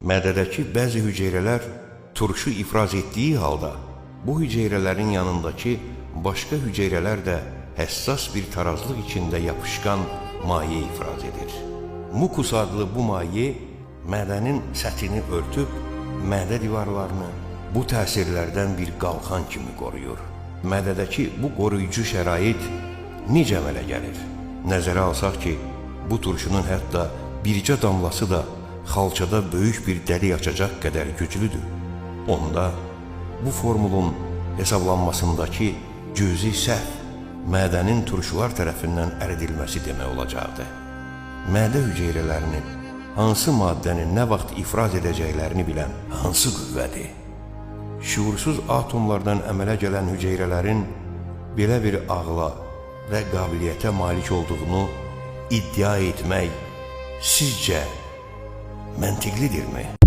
Mədədəki bəzi hüceyrələr turşu ifraz etdiyi halda, bu hüceyrələrin yanındakı başqa hüceyrələr də həssas bir tarazlıq içində yapışqan maye ifraz edir. Mukus adlı bu maye mədənin səthini örtüb, mədə divarlarını bu təsirlərdən bir qalxan kimi qoruyur. Mədədəki bu qoruyucu şərait necə əmələ gəlir? Nəzərə alsaq ki, bu turşunun hətta bircə damlası da xalçada böyük bir dəlik açacaq qədər güclüdür. Onda bu formulun hesablanmasındakı cüzi səhv mədənin turşular tərəfindən əridilməsi demək olacaqdı. Mədə hüceyrələrinin hansı maddəni nə vaxt ifraz edəcəklərini bilən hansı qüvvədir? Şüursuz atomlardan əmələ gələn hüceyrələrin belə bir ağla və qabiliyyətə malik olduğunu iddia etmək sizcə məntiqlidirmi?